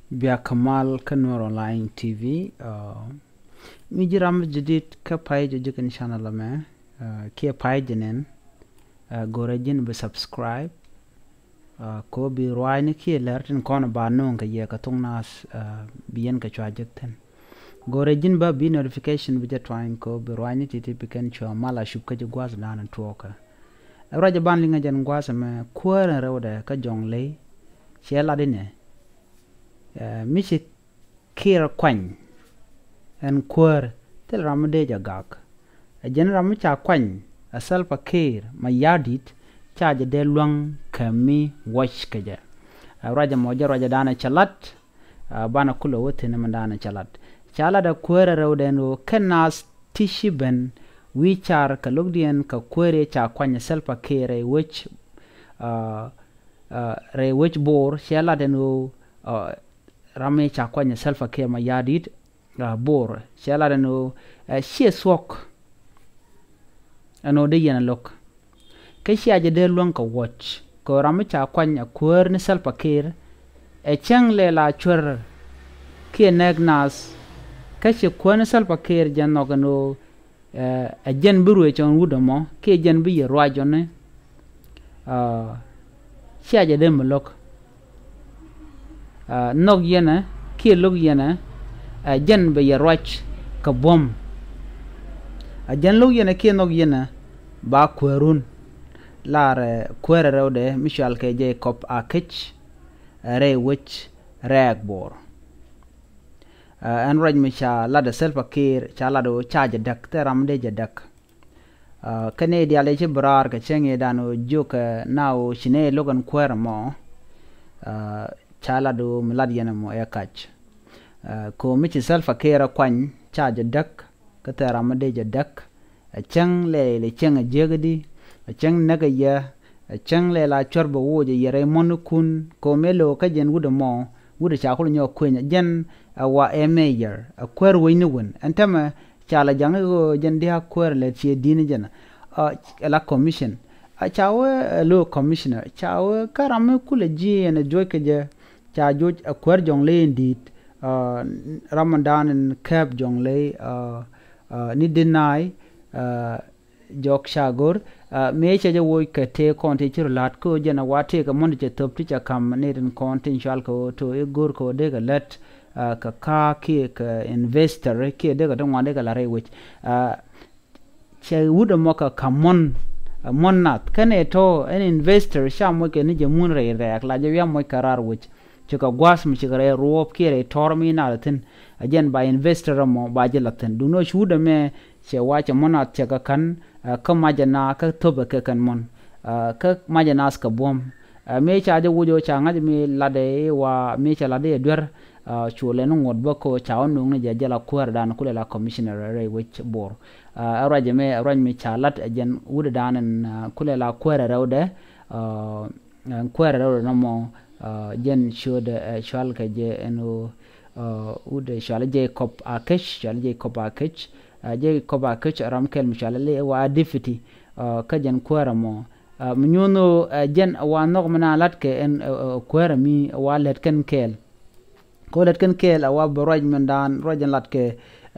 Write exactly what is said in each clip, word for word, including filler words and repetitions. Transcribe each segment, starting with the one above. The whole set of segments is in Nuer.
Bia kamal kä Nuer Online T V. Mi ji̱ ram mi jadid kä page jɛ ji̱ kɛn channel mɛ kiɛ page jɛ nɛn, go̱rɛ ji̱n bi subscribe. Ko bi ruaacni kiɛ lɛr tin kɔn ba no̱o̱ŋ kɛ yɛ kɛ thok naath, bi yɛn kɛ cua jek thin. Go̱rɛ ji̱n ba bi notification bi jɛ tuany ko bi ruaacni ti̱ti̱ bi kɛn cua mal a cup kä ji̱ gua̱th dan tuɔɔkä. Ɛ ruac ɛ ban liŋä jɛn gua̱a̱th ɛmɛ kuäär ɛn rɛwdɛ kä Jɔŋley. Ciɛ lat inɛ mi ci Kiir kuany ɛn kuäär thil ram mi dee jɛ gak. Ɛ jɛn ram mi ca kuany ɛ Salva Kiir Mayardit ca jɛ dee luäŋ kɛ mi wäc kɛ jɛ. Ɛ ruac ɛmɔ jɛ ruac ɛ danɛ cɛ lat. Banɛ kulɛ wä thi̱n ɛmɛ danɛ cɛ lat. Ca lat ɛ kuäär ɛ rɛwdɛ ɛn ɣöö kɛn naath ti ci ben wi̱i̱ car kɛ lo̱kdiɛn kɛ kuäär ëë ca kuany ɛ Salva Kiir rɛy wec, rɛy wec Bor. Ciɛ lat ɛn ɣöö ram ëë ca kuany ɛ Salva Kiir Mayardit Bor. Ciɛ lat ɛn ɣöö ciɛ thuɔ̱k ɛn ɣöö dee yɛn ɛ lo̱k. Kä cia jɛ dee luäŋ kɛ wuɔ̱c kɛ ɣöö ram mi ca kuany ɛ kuäär ni Salva Kiir ɛ cäŋ lɛ la cuer kiɛ nɛɛk naath. Kä ci kuäär ni Salva Kiir jɛn nhɔk ɛn ɣöö ɛ jɛn bi ruëë cɔn wut ɛmɔ kiɛ jɛn bi yɛ ruac jɔni. Cia jɛ dee mi lo̱k. Nhɔk yɛnɛ kiɛ lo̱k yɛnɛ ɛ jɛn bɛ yɛ ruac kɛ buɔ̱m. Ɛ jɛn lo̱k yɛnɛ kiɛ nhɔk yɛnɛ ba kuäärun. Lar ɛ kuäär ɛ rɛwdɛ mi cual kɛ Jacob Akec ɛ rɛy wec rɛɛk Bor. Ɛn ruac mi ca lat ɛ Salva Kiir ca lat ɛ ɣöö ca jɛ däk thil ram dee jɛ däk. Kä nɛy diaal ëë ci bi raar kɛ cäŋ ëëdan ɣöö jiökɛ na ɣöö ci nɛy lo̱k ɛn kuäär ɛmɔ. Ca lat ɣöö mi lat yɛn ɛmɔ ɛ kac. Kɛ ɣöö mi ci Salva Kiir ɛ kuany ca jɛ däk kä thil ram mi dee jɛ däk. Ɛ cäŋ lɛ lɛ cäŋ ɛ jiäkädi, ɛ cäŋ näk ɛ yɛ, ɛ cäŋ lɛ la cuɛr bɛ woc ɛ yɛ rɛy muɔ̱nikun. Kɛ ɣöö mëë lo̱k kä jɛn wut ɛmɔ wut ɛ ca kulɛ nyɔk kueny ɛ jɛn ɛ wa ɛ mayor ɛ kuäär wecni wän ɛn täämɛ. Ca la jaŋ i̱ ɣöö jɛn dia̱a̱k kuäär lɛ ciɛ di̱n i̱ jɛn ɛ la commission. Ɛ ca wee ɛ lo̱o̱ commissioner ca wee kä ram mi kulɛ ji̱ ɛn ɛ juɔc kɛ jɛ. Ca juɔc ɛ kuäär Jɔŋley in di̱i̱t. Ram in da̱a̱n in kɛɛp Jɔŋley ni di̱t na̱a̱c. Jɔk ca go̱r mëë cɛ jɛ woc kɛ tëë kɔn tëë ci rɔ la̱t kä jɛn ɛ wa tëë kɛ muɔ̱n ti cɛ thöp ti cɛ ka̱m ni rin kɔn tin cual kɛ ɣöö to̱ i̱ go̱r kɛ ɣöö dee kɛ lät kɛ ka̱a̱k kiɛ kɛ investor kiɛ dee kɛ ti ŋuan dee kɛ la̱t rɛy wec. Cɛ wut ɛmɔ kɛ ka̱m muɔ̱n, muɔ̱n nath kɛn ɛ tɔ̱ ɛn investor ca moc kɛ ni jɛ mun rɛy rɛɛk la jɛ wi̱i̱ a moc kɛ raar wec. Cikɛ gua̱a̱th mi cikɛ rɛy ruɔ̱ɔ̱p kiɛ rɛy tɔ̱r mi nath thi̱n. Ɛ jɛn ba investor ɛmɔ ba jɛ la̱t thi̱n duundɛ ci wut ɛmɛ cɛ wa cɛ muɔ̱n nath cɛ kɛ ka̱n. Kä macɛ na kä thöpɛ kɛ kɛn muɔ̱n. Kä macɛ nath kɛ buɔ̱m. Mëë ca jɛ wuc ɣöö ca ŋa̱c mi latdɛ i̱ wa mëë cɛ latdɛ i̱ duer. Cu lɛ ni ŋuɔ̱t bä kɛ ɣöö ca wä no̱o̱ŋ ni jɛ jɛ la kuäärdan kulɛ la commissioner rɛy wec Bor. Ɛ ruac ɛmɛ ɛ ruac mi ca lat ɛ jɛn wut ɛ da̱a̱n ɛn kulɛ la kuäärɛ rɛwdɛ. Ɛn kuäärɛ rɛwdɛ nɔmɔ jɛn ciötdɛ ɛ cual kɛ jɛ ɛn ɣöö wut ɛ cual Jacob Akec, cual Jacob Akec. Jacob Akec ram kɛl mi cual li wa deputy. Kä jɛn kuäärɛ mɔ mi nyuɔ̱n ɣöö ɛ jɛn wa nhɔk mi na lat kɛ ɛn kuäärɛ mi wa lät kɛn kɛɛl. Kä lät kɛn kɛɛl a wa bɛ ruac mɛn daan ruac in lat kɛ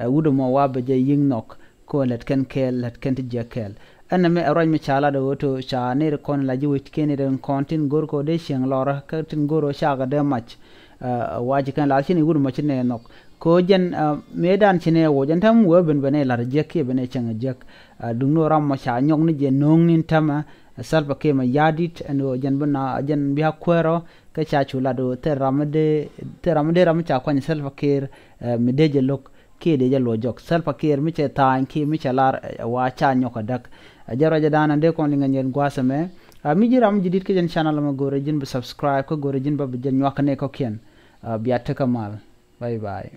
wut ɛmɔ wa bɛ jɛ yi̱ŋ nhɔk. Kä lät kɛn kɛɛl lät kɛn ti jiɛk kɛɛl. Ɛn ɛmɛ ɛ ruac mi ca lat ɛ ɣöö to ca nɛy ri kɔn in la ji̱ wec kiɛ nɛy ri kɔn tin go̱r kɛ ɣöö dee cieŋ lɔrä kä tin go̱r ɣöö cakɛ dee mac. Wa ci kɛn lat ci ni wut ɛmɔ ci nɛ nhɔk. Kä jɛn mëëdan ci nɛ woc ɛn täämɛ wee ben ben ɛ lat ɛ jiɛk kiɛ ben ɛ cieŋ ɛ jiɛk. Duŋni ɣöö ram mɔ ca nyɔk ni jɛ no̱o̱ŋ ni ɛn täämɛ. Salva Kiir Mayardit ɛn ɣöö jɛn bi na jɛn bi a kuäärä. Kä ca cu lat ɣöö thil ram mi dee thil ram mi dee ram mi ca kuany Salva Kiir mi dee jɛ lo̱k kiɛ dee jɛ luɔc jɔk. Salva Kiir mi cɛ tha̱a̱ny kiɛ mi cɛ lar ɛ wa ca nyɔk ɛ däk. Ɛ jɛ ruacɛ da̱a̱n ɛn dee kɔn liŋ ɛ nyɛn gua̱a̱th ɛmɛ. Mi ji̱ ram mi ji̱ di̱t kä jɛn channel ɛmɛ go̱rɛ ji̱n bi subscribe kä go̱rɛ ji̱n ba bi jɛn nyuak kä nɛy kɔ̱kiɛn. Bia tekɛ mal. Bye bye.